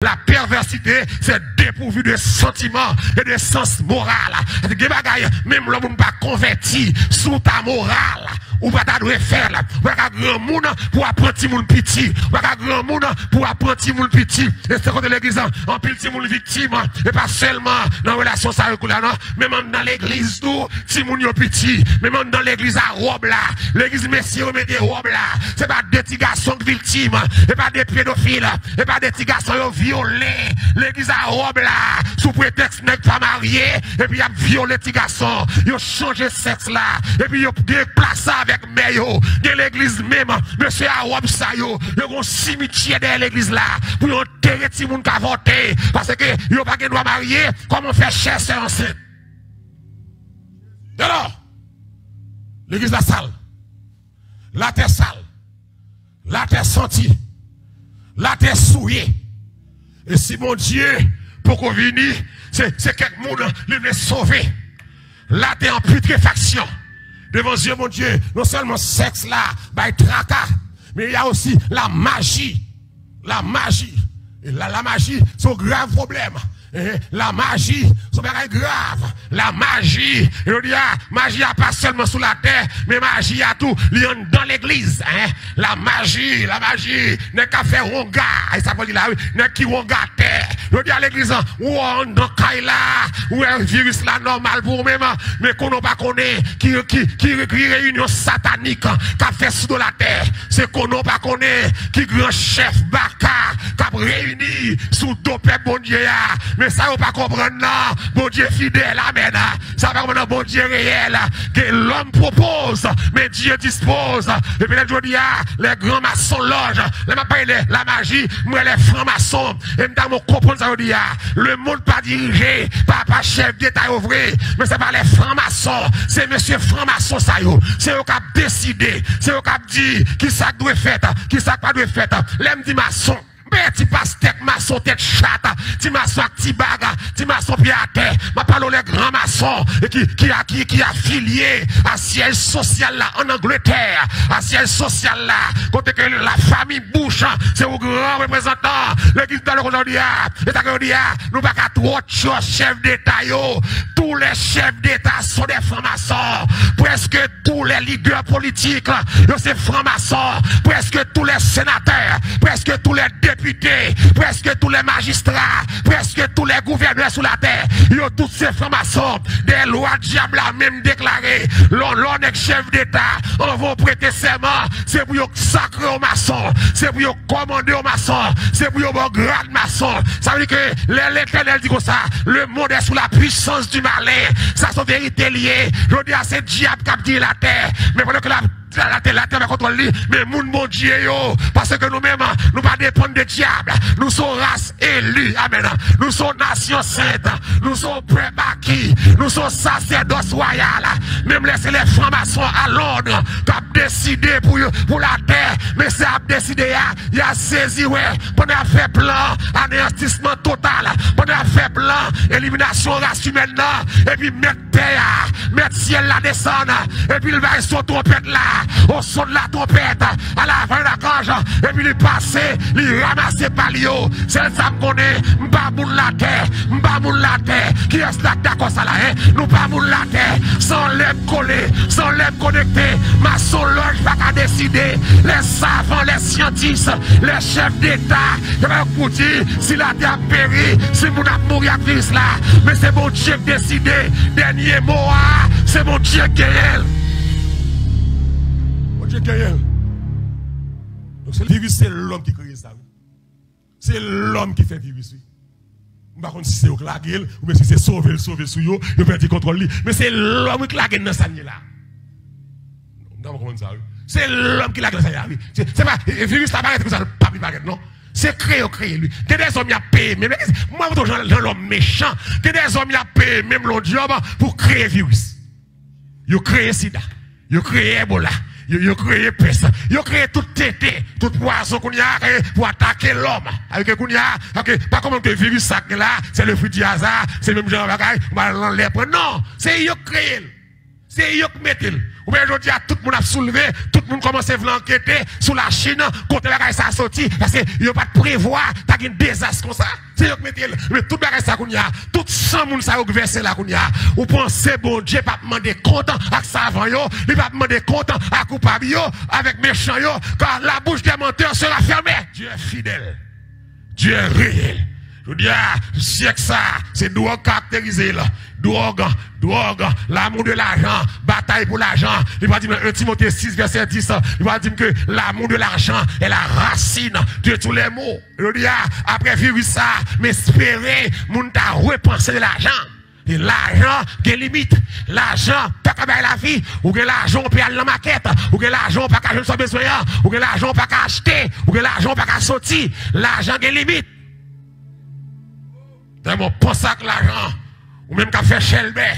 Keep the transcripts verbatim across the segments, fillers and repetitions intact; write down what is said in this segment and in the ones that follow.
La perversité, c'est dépourvu de sentiments et de sens moral. Gen bagay, menm lè moun pa konvèti, si w ta moral, ou pa ta dwe fè l. Ou pa ka granmoun pou w ap pran timoun piti. Ou pa ka granmoun pou w ap pran timoun piti. E se kote legliz la, anpil timoun viktim. E pa sèlman nan relasyon sa yo kou la, non. Menm anndan legliz tou, timoun yo piti. Menm anndan legliz a wòb la. Legliz mesye yo mete wòb la. Se pa de ti gason k viktim. Se pa de pedofil. Se pa de ti gason yo vyole. Legliz a wòb la. Sou pretèks nèg pa marye. Epi y ap vyole ti gason. Yo chanje sèks la. Epi yo deplase avèk mè yo. Gen legliz menm. Mesye a wòb sa yo. Yo gon simityè dèyè legliz la. Pou yo antere timoun k avòte. Paske yo pa gen dwa marye. Kòman fè chè sè ansent? Alò, legliz la sal. Latè sal. Latè santi. Latè souye. E si Bondye poko vini, se, se kèk moun li vle sove. Latè an pitrefaksyon. Devan zye Bondye, non sèlman sèks la bay traka, men y a osi la maji. La maji. E la, la maji, se yon grav pwoblèm. Eh, la maji, se yon bagay grav. La maji. Jodi a, maji a pa sèlman sou latè, men maji a tou, li anndan legliz. Eh, la maji, la maji. Nèg k ap fè wonga. E sa Pòl di la, wi. Nèg ki wonga tè. Jodi a, legliz, ou anndan kay la, ou wè viris la nòmal pou ou menm. Men konnen w pa konnen ki, ki, ki, ki reyinyon satanik k ap fè sou do latè. Se konnen w pa konnen ki gran chèf baka k ap reyini sou do pèp Bondye a. Men sa yo pa konprann nan, Bondye fidèl, amèn. Sa pa konprann nan, Bondye reyèl. Ke l'homme propose, mais Dieu dispose. E petèt jodi a, les grands maçons loges, lè m ap pale de la maji, m wè les francs maçons. E m ta konprann sa yo di a. Lemonn pa dirije pa, pa chèf deta yo vre, men se pa lè franmason, se mesye franmason sa yo. Se yo k ap deside, se yo k ap di kisa k dwe fèt, kisa k pa dwe fèt. Lè m di mason, m pa ti pastè k mason tèt chat, ti mason ak ti bag, ti mason pye atè. M ap pale w lè gran mason ki, ki, ki, ki afilye a syèj sosyal la ann Angletè, a syèj sosyal la, kote ke lafanmi Bush, se ou gran reprezantan legliz dan le jodi a. E sa ke yo di a, nou pa ka twò tchò chèf deta yo. Tous les chefs d'État sont des francs-maçons. Prèske tous les leaders politiques, yo se franmason. Prèske tous les sénateurs, prèske tous les députés, prèske tous les magistrats, prèske tous les gouverneurs sou latè, yo tout se franmason. Dèyè lwa dyab la menm deklare, lò, lò nèg chèf deta, anvan w prete sèman, se pou yo sakre w mason, se pou yo kòmande w mason, se pou yo ba w grad mason. Sa vle di ke lè Letènèl di konsa, le monde est sous la puissance du malin. Sa se yon verite li ye. Jodi a, se dyab k ap dirije latè. Men pandan ke la, latè, latè anba kontwòl li, men moun Bondye yo, paske nou menm, nou pa depann de dyab. Nou se yon ras eli. Amèn. Nou se yon nasyon sent. Nou se yon pèp aki. Nou se yon sasèdòs wayal. Menm lè se lè franmason a Lond k ap deside pou yo, pou latè, men sa y ap deside a, y a sezi wè. Pandan y ap fè plan aneyantisman total, pandan y ap fè plan eliminasyon ras imèn nan, epi mèt tè a, mèt syèl la desann, epi l bay son twonpèt la, au son de la trompette, à la voix de l'archange, epi li pase, li ranmase bal yo. Sèl sa m konnen, m pa moun latè, m pa moun latè. Kiyès la k dakò sa la, en? Nou pa moun latè. Se yon lè m kole, se yon lè m konekte. Mason lòj pa ka deside. Lè savan, lè syantis, lè chèf deta, se pa yo k pou di si latè ap peri, si moun ap mouri ak viris la. Men se Bondye k deside. Dènye mo a, se Bondye k genyen l. Bondye k genyen l. Donk, se viris, se lòm ki kreye sa, wi. Se lòm ki fè viris, wi. M pa konn si se yo k lage l, oubyen si se sove l sove sou yo, yo pèdi kontwòl li. Men se lòm, wi, k lage n nan sa n ye la. M ta konprann sa, wi. Se lòm ki lage l nan sa n ye la, wi. Se, se pa, e, e, viris la parèt konsa, l p ap li parèt, non. Se kreye yo kreye l, wi. Gen dèzòm y ap peye menm. Mwen montre w jan, jan lòm mechan. Gen dèzòm y ap peye menm lè yon djòb pou kreye viris. Yo kreye sida. Yo kreye Ebola. Yo, yo kreye pès. Yo kreye tout tenten, tout pwazon kounye a, eh, pou atake lòm. Avèk kounye a, ok, pa konprann ke viris sa k gen la, c'est le fruit du hasard, se menm jan bagay, ou al nan lè pran. Non, se yo k kreye l. Se yo k mete l. Ou wè jodi a, tout moun ap soulve, tout moun kòmanse vle ankete sou Lachin, kote bagay sa soti, paske yo pa t prevwa ta gen dezas konsa. Se yo k mete l. Men tout bagay sa kounye a, tout san moun sa yo k vèse la kounye a, ou panse Bondye p ap mande kont ak savan yo, li p ap mande kont ak koupab yo, avèk mechan yo, car la bouche des menteurs sera fermée. Dieu est fidèle. Dieu est réel. Jodi a, syèk sa, se dwòg karakterize l. Dwòg, dwòg, l'amour de l'argent, batay pou lajan. Li pa di m nan un Timote sis vèsè dis, li pa di m ke l'amour de l'argent est la racine de tous les maux. Jodi a, apre viris sa, m espere moun ta repanse de lajan. E lajan gen limit. Lajan pa ka bay lavi. Ou gen lajan, ou pe al nan makèt. Ou gen lajan, ou pa ka jwenn sa w bezwen an. Ou gen lajan, ou pa ka achte. Ou gen lajan, ou pa ka soti. Lajan gen limit. Tèlman w panse ak lajan, ou menm k ap fè chèlbè,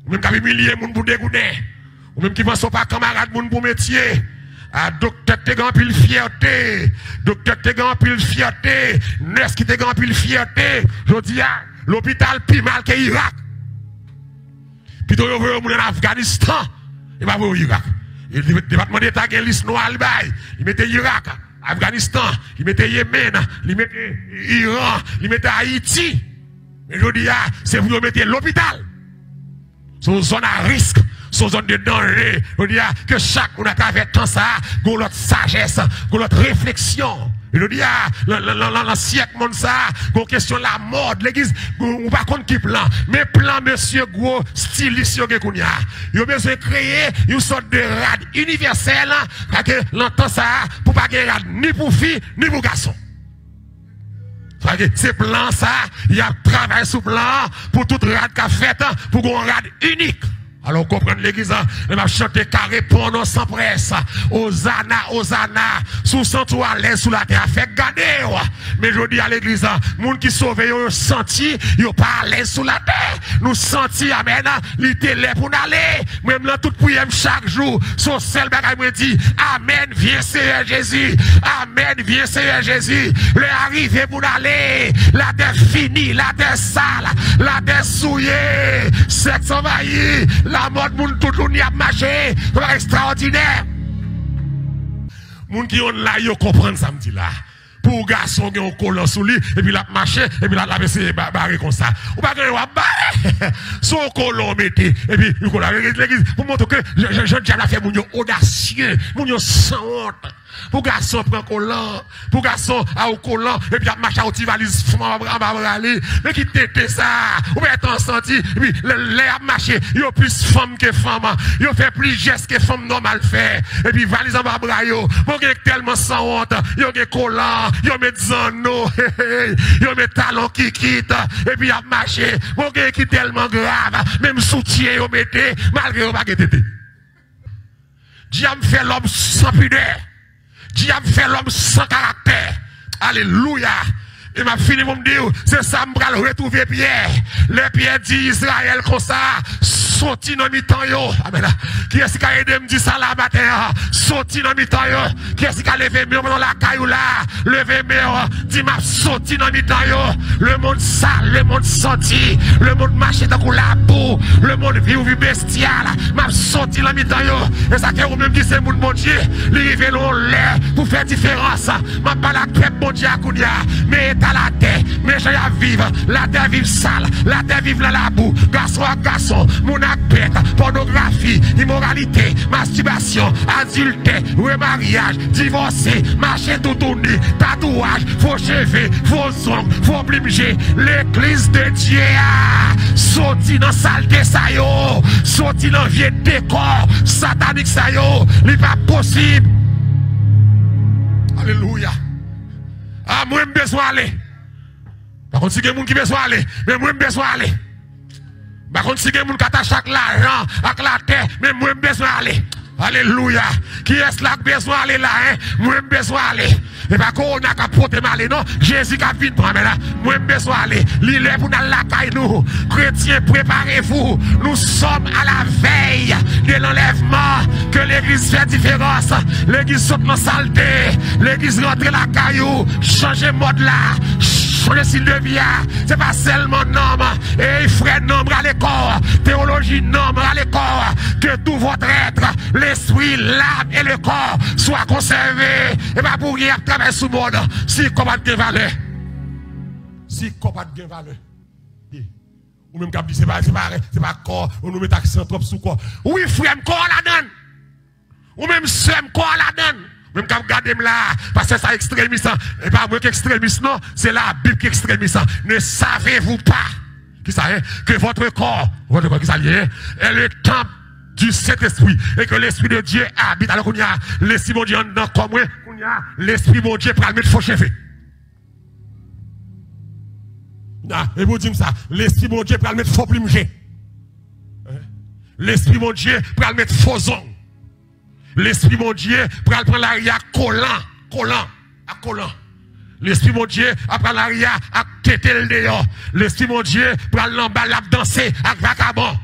ou menm k ap imilye moun pou de gouden, ou menm ki panse w pa kanmarad moun pou metye. A, doktè k te gen anpil fyète, doktè k te gen anpil fyète, nès ki te gen anpil fyète, jodi a, lopital pi mal ke Irak. Pito yo voye yon moun ann Afganistan, yo pa voye w Irak. E depatman deta gen lis nwa li bay. Li mete Irak, Afganistan, li mete Yemen, li mete Iran, li mete Ayiti. Men jodi a, se pou yo mete lopital. Se yon zòn a risk, se yon zòn de danje. Jodi a, ke chak moun atravè tan sa a, gen yon lòt sajès, gen yon lòt refleksyon. Jodi a, nan, nan, nan, nan, nan syèk monn sa a, gen yon kesyon lamòd. Legliz, ou pa konn ki plan. Men plan mesye gwo stilis yo gen kounye a. Yo bezwen kreye yon sòt de rad inivèsèl, paske nan tan sa a, pou pa gen rad ni pou fi, ni pou gason. Sa vle di, se plan sa, y ap travay sou plan an pou tout rad k ap fèt, pou gon rad inik. Alò, w konprann legliz la, lè m ap chante ka reponn ou san près. Ozana, ozana, si w santi w alèz sou latè a, fèk gade w. Men jodi a, legliz la, moun ki sove yo, yo santi yo pa alèz sou latè. Nou santi, amèn, li te lè pou n ale. Mwen menm nan tout priyè m chak jou, se yon sèl bagay mwen di, amèn, vyen Seyè Jezi, amèn, vyen Seyè Jezi. Lè a rive pou n ale, latè fini, latè sal, latè souye, sèks anvayi, lamòd moun toutouni ap mache, se yon bagay ekstraòdinè. Moun ki online yo konprann sa m di la. Pou gason gen yon kolan sou li, epi l ap mache, epi l ap eseye ba-, bare konsa. Ou pa gen anyen w ap bare. Se yon kolan w mete, epi yon kolan. Legliz, legliz, pou montre ke jan, jan, jan dyab la fè moun yo odasye, moun yo sanwont. Pou gason pran kolan, pou gason a yon kolan, epi ap mache a yon ti valiz fanm anba, anba bra li. Men ki tenten sa, ou pa gentan santi, epi lè, lè y ap mache, yo plis fanm ke fanm, yo fè plis jès ke fanm nòmal fè. Epi valiz anba bra yo. Bon, gen tèlman sanwont, yo gen kolan, yo met zanno, yo met talon kikit, epi y ap mache. Bon, gen ki tèlman grav, menm soutyen yo mete, malgre yo pa gen tete. Dyab fè lòm san pidè. Dyab fè lòm san karaktè. Alelouya. E m ap fini pou m di w, se sa m pral retwouve Pyè. Lè Pyè di Izrayèl konsa, soti nan mitan yo. Amèn. Kiyès ki ka ede m di sa la maten an? Soti nan mitan yo. Kiyès ki ka leve men w nan lakay ou la? Leve men w. Di, m ap soti nan mitan yo. Le monde sale, le monde santi, le monde mache tankou labou, le monde viv vi bestial. M ap soti nan mitan yo. E sa ke ou menm ki se moun Bondye, li rive nan yon lè pou fè diferans. M ap pale ak pèp Bondye a kounye a. Men eta latè, men jan y ap viv. Latè viv sal, latè viv nan labou. Gason ak gason, moun ak bèt, pònografi, imoralite, mastibasyon, adiltè, remaryaj, divòse, mache toutouni, tatouaj, fo cheve, fo zong, fo plim je. Legliz de Dye a, soti nan salte sa yo, soti nan vye dekò satanik sa yo, li pa posib. Alelouya. A, mwen m bezwen ale. Pa konn si gen moun ki bezwen ale, men mwen m bezwen ale. M pa konn si gen moun k atache ak lajan, ak latè, men mwen m bezwen ale. Alelouya. Kiyès la k bezwen ale la, en? Mwen m bezwen ale. E pa kowona k ap pote m ale, non. Jezi k ap vin pran mwen la. Mwen m bezwen ale. Li lè pou n al lakay nou. Kretyen, preparevou. Nous sommes à la veille de l'enlèvement. Ke legliz fè diferans. Legliz sot nan salte. Legliz rantre lakay ou. Chanje mòd la. Chanje stil de vi a, se pa sèlman nanm, e frè, nanm rale kò, théologie nanm rale kò, que tout votre être, l'esprit, l'âme et le corps soit conservé. E pa pou ryen y ap travay sou mòn, si kò pa t gen valè. Si kò pa t gen valè. Ou menm k ap di se pa, se pa, se pa kò, nou met aksan twòp sou kò. Wi, frè m, kò a ladann. Ou menm sè m, kò a ladann. Ou menm k ap gade m la, pastè sa ekstremis, e pa mwen ki ekstremis non, se Labib ki ekstremis. Ne savez-vous pas, ki sa ye, que votre corps, votre corps, ki sa l ye, est le temple du Saint-Esprit, et que l'Esprit de Dieu habite. Alò kounye a, Lespri Bondye anndan kò mwen, kounye a, Lespri Bondye pral met fo cheve. Epi w di m sa, Lespri Bondye pral met fo plim je. Lespri Bondye pral met fo zong. Lespri Bondye pral pran lari a ak kolan, kolan, ak kolan. Lespri Bondye ap pran lari a ak tete l deyò. Lespri Bondye pral nan bal, l ap danse ak vakabon.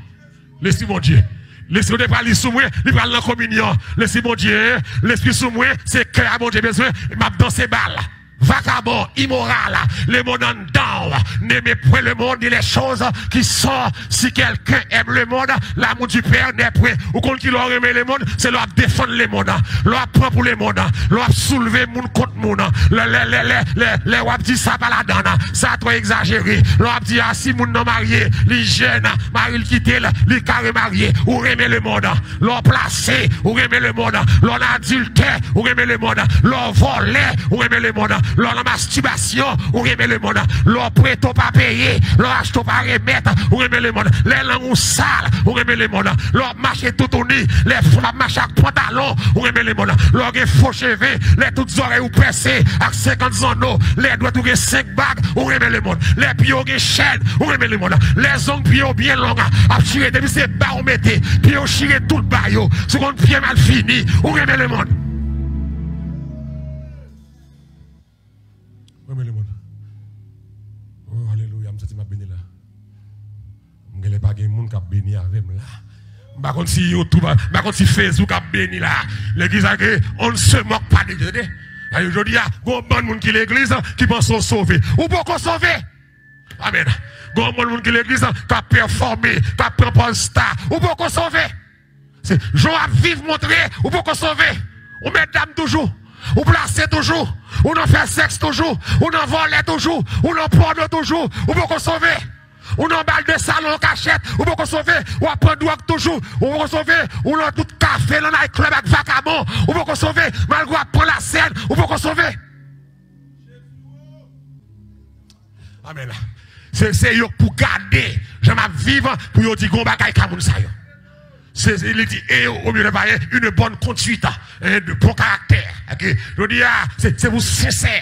Lespri Bondye. Lespri Bondye pral li sou mwen, li pral nan kominyon. Lespri Bondye, Lespri sou mwen, se kè a Bondye bezwen, m ap danse bal. Vakabon, imoral, le monde anndan w. N'aimez point le monde ni les choses qui sont. Si quelqu'un aime le monde, l'amour du Père n'est point. Ou konn ki lè w renmen lemonn? Se lè w ap defann lemonn, lè w ap pran pou lemonn, lè w ap soulve moun kont moun, lè, lè, lè, lè, lè, lè w ap di sa pa ladann, sa twò egzajere, lè w ap di a si moun nan marye, li jèn, mari l kite l, li ka remarye. Ou renmen lemonn. Lè w plase, ou renmen lemonn. Lè w nan adiltè, ou renmen lemonn. Lè w vòlè, ou renmen lemonn. Lè w nan mastibasyon, ou renmen lemonn. Lè w prete w pa peye, lè w achte w pa remèt, ou renmen lemonn. Lè lang ou sal, ou renmen lemonn. Lè w ap mache toutouni, lè fanm ap mache ak pantalon, ou renmen lemonn. Lè w gen fo cheve, lè tout zòrèy ou pèse ak senkant zanno, lè dwèt ou gen senk bag, ou renmen lemonn. Lè pye w gen chèn, ou renmen lemonn. Lè zong pye w byen long, ap chire, depi se ba ou mete, pye w chire tout ba yo. Si w konn pye malfini, ou renmen lemonn. Ou renmen lemonn. Oh, alelouya, m santi m ap beni la. M genlè pa gen moun k ap beni avè m la. M pa konn si YouTube, m pa konn si Facebook ap beni la. Legliz la ke on ne se moque pas de Dieu, tande. Jodi a, gon bann moun ki legliz ki panse w sove. Ou poko sove. Amèn. Gon bann moun ki legliz k ap pèfòme, k ap pran pòz sta. Ou poko sove. Se jan w ap viv montre ou poko sove. Ou mètdam toujou. Ou plase toujou. Ou nan fè sèks toujou. Ou nan vòlè toujou. Ou nan pòno toujou. Ou poko sove. Ou nan bal de salon an kachèt, ou poko sove, w ap pran dwòg toujou, ou poko sove, ou nan tout kafe, nan night club ak vakabon, ou poko sove, malgre w ap pran lasèn, ou poko sove. Amèn. Se, se yo k pou gade jan m ap viv pou yo di gon bagay ka moun sa yo. Se, se, li di, e au mieux de parler, une bonne conduite, hein, de bon caractère. Ok? Jodi a, se, se pou sensè.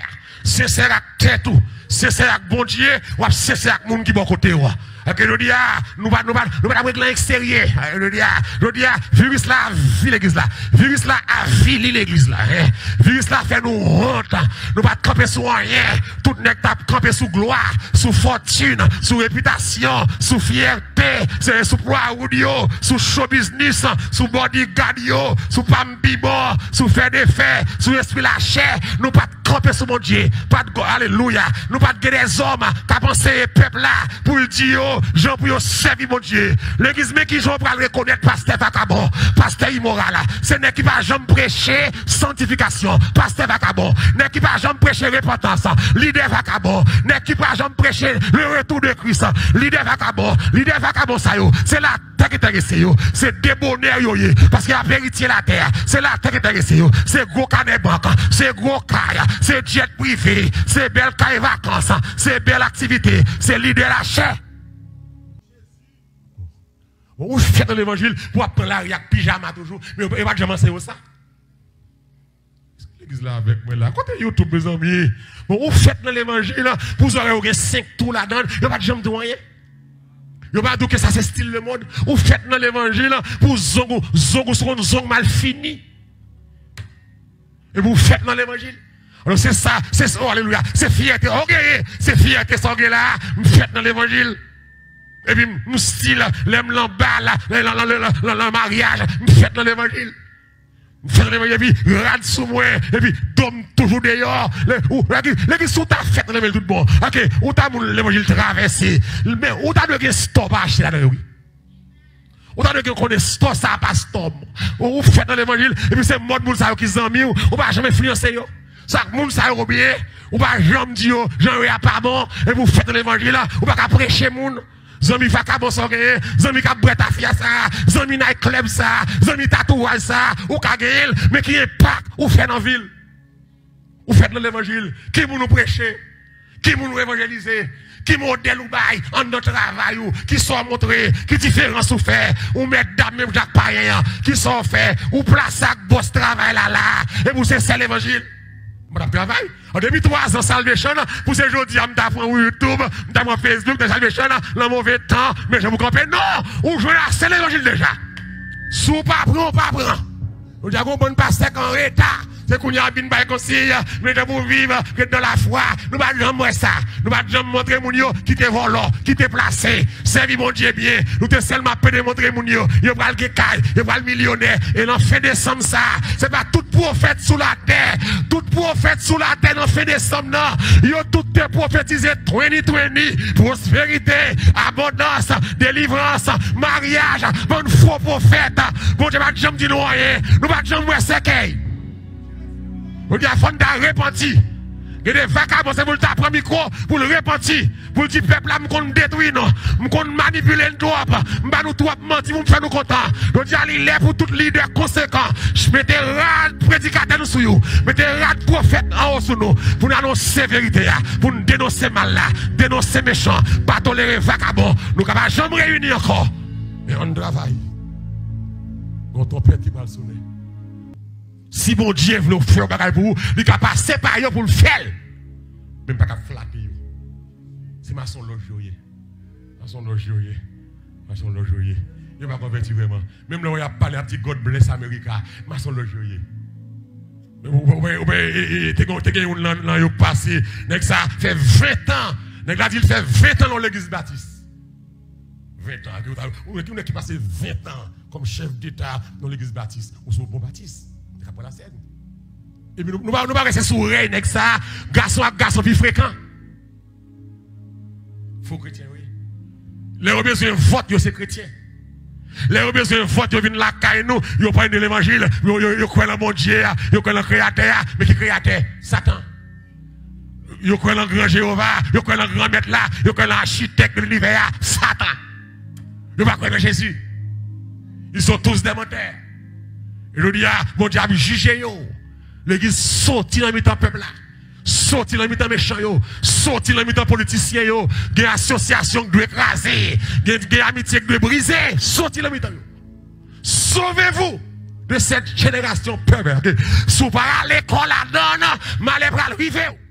Sensè ak tèt ou. Sensè ak Bondye, w ap sensè ak moun ki bò kote w. Ok, jodi a, nou pa, nou pa, nou pa t ap regle an eksteryè. Jodi a, jodi a, viris la avi legliz la. Viris la avili legliz la. Hein? Viris la fè nou wont. Nou pa t kanpe sou anyen. Tout nèg t ap kanpe sou glwa, sou fòtin, sou repitasyon, sou fyète, se sou pwawoud yo, sou cho biznis, sou bodyguard yo, sou pam pi bon, sou fè defè, sou espri lachè. Nou pa t kanpe sou Bondye. Pa t, alelouya. Nou pa t gen dèzòm k ap anseye pèp la pou l di yo jan pou yo sèvi Bondye. Legliz, men kijan w pral rekonèt pastè vakabon, pastè imoral. Se nèg ki pa janm preche santifikasyon, pastè vakabon. Nèg ki pa janm preche repantans, lidè vakabon. Nèg ki pa janm preche le retour de Christ, lidè vakabon. Lidè vakabon sa yo, se latè ki enterese yo. Se debonè yo ye, paske y ap eritye latè a. Se latè ki enterese yo. Se gwo kanè bank, se gwo kay, se djèt prive, se bèl kay vakans, se bèl aktivite, se lidè lachè. Bon, ou fèt nan levanjil pou w ap pran lari ak pijama toujou, men yo, yo pa t janm anseye w sa. Legliz la avèk mwen la. Kote YouTube, mezanmi? Bon, ou fèt nan levanjil pou zòrèy ou gen senk twou ladan l, yo pa t janm di w anyen. Yo pa di w ke sa se stil lemonn. Ou fèt nan levanjil pou zong ou, zong ou se yon zong malfini. Epi ou fèt nan levanjil. Alò se sa, se sa, oh, alelouya. Se fyète, ok, se fyète sa w gen la. M fèt nan levanjil. Epi m, m stil, lè m nan bal, lè, lè, lè, lè, lè, lè maryaj, m fèt nan levanjil. Fèt nan levanjil, epi rad sou mwen, epi do m toujou deyò. Legliz, legliz, si w ta fèt nan levanjil tout bon, ok, ou ta moun levanjil travèse. Men ou ta dwe gen stò pa achte ladan yo, wi. Ou ta dwe gen konnen stò sa pa stò m. Ou, ou fèt nan levanjil, epi se mòd moun sa yo ki zanmi w, ou pa janm enfliyanse yo. Sa k moun sa yo oubyen, ou pa janm di yo, jan yo ye a pa bon, epi ou fèt nan levanjil, ou pa ka preche moun. Zanmi vakabon sa w genyen, zanmi k ap bwè tafya sa, zanmi night club sa, zanmi tatouaj sa, ou ka genyen l, men ki enpak ou fè nan vi l? Ou fèt nan levanjil, ki moun ou preche? Ki moun ou evanjelize? Ki modèl ou bay anndan travay ou? Kisa w montre? Ki diferans ou fè? Ou mèt dam menm jan ak payen an, kisa w fè? Ou plase ak bòs travay la la, epi w se sè levanjil. Mwen t ap travay. An depi twa zan Salvation, pou se jodi a m ta pran YouTube, m ta pran Facebook, nan Salvation, nan move tan, men jan pou kanpe. Non! Ou jwenn ase levanjil deja. Si w pa pran, ou pa pran. Jodi a gon bann pastè k an reta. Se kounye a vin bay konsiy, men jan pou viv, ret nan lafwa. Nou pa t janm wè sa. Nou pa t janm montre moun yo, kite vòlò, kite plase. Sèvi Bondye byen. Nou te sèlman ap pede montre moun yo, yo pral gen kay, yo pral milyonè. E nan fen desanm sa, se pa tout pwofèt sou latè, tout pwofèt sou latè nan fen desanm nan, yo tout te pwofetize twenty twenty, pwosperite, abondans, delivrans, maryaj, bann fo pwofèt. Bondye pa t janm di nou anyen. Nou pa t janm wè sèkèy. Jodi a fò n ta repanti. Gen de vakabon, se pou l ta pran mikwo, pou l repanti. Pou l di pèp la, m konn detwi nou. M konn manipile n twòp. M ba nou twòp manti pou m fè nou kontan. Jodi a, li lè pou tout lidè konsekan mete rad predikatè nou sou yo. Mete rad pwofèt anwo sou nou. Pou n anonse verite a. Pou n denonse mal la. Denonse mechan. Pa tolere vakabon. Nou ka pa janm reyini ankò. Men ann travay. Gon twonpèt ki pral sonnen. Si Bondye vle fè yon bagay pou ou, li ka pase pa yo pou l fè l. Men m pa ka flate yo. Se masonlòj yo ye. Masonlòj yo ye. Masonlòj yo ye. Yo pa konvèti vrèman. Menm lè w y ap pale, ap di God bless America. Masonlòj yo ye. Ou, ou, ou, ou, e, e, e, te gen, te gen youn nan, nan yo k pase. Nèg sa fè ven tan. Nèg la di l fè ven tan nan yon legliz batis. Ven tan. Ou, ou, ou, ou nèg ki pase ven tan kòm chèf deta nan legliz batis. Ou se yon bon batis. Ou te ka pran lasèn. Epi nou, nou pa, nou pa rete sou rèy nèg sa. Gason ak gason pi frekan. Fo kretyen, wi. Lè yo bezwen vòt, yo se kretyen. Lè yo bezwen vòt, yo vin lakay nou, yo pale de levanjil, yo, yo, yo kwè nan Bondye a, yo kwè nan Kreyatè a. Men ki Kreyatè? Satan. Yo kwè nan gran Jewova, yo kwè nan gran mèt la, yo kwè nan achitèk de linivè a, Satan. Yo pa kwè nan Jezi. Ils sont tous des menteurs. E jodi a, Bondye ap jije yo. Legliz soti nan mitan pèp la. Soti nan mitan mechan yo. Soti nan mitan politisyen yo. Gen asosyasyon k dwe kraze. Gen, gen amitye k dwe brize. Soti nan mitan yo. Sauvez-vous de cette génération perverse. Si w pa rale kò ladan, malè pral rive w.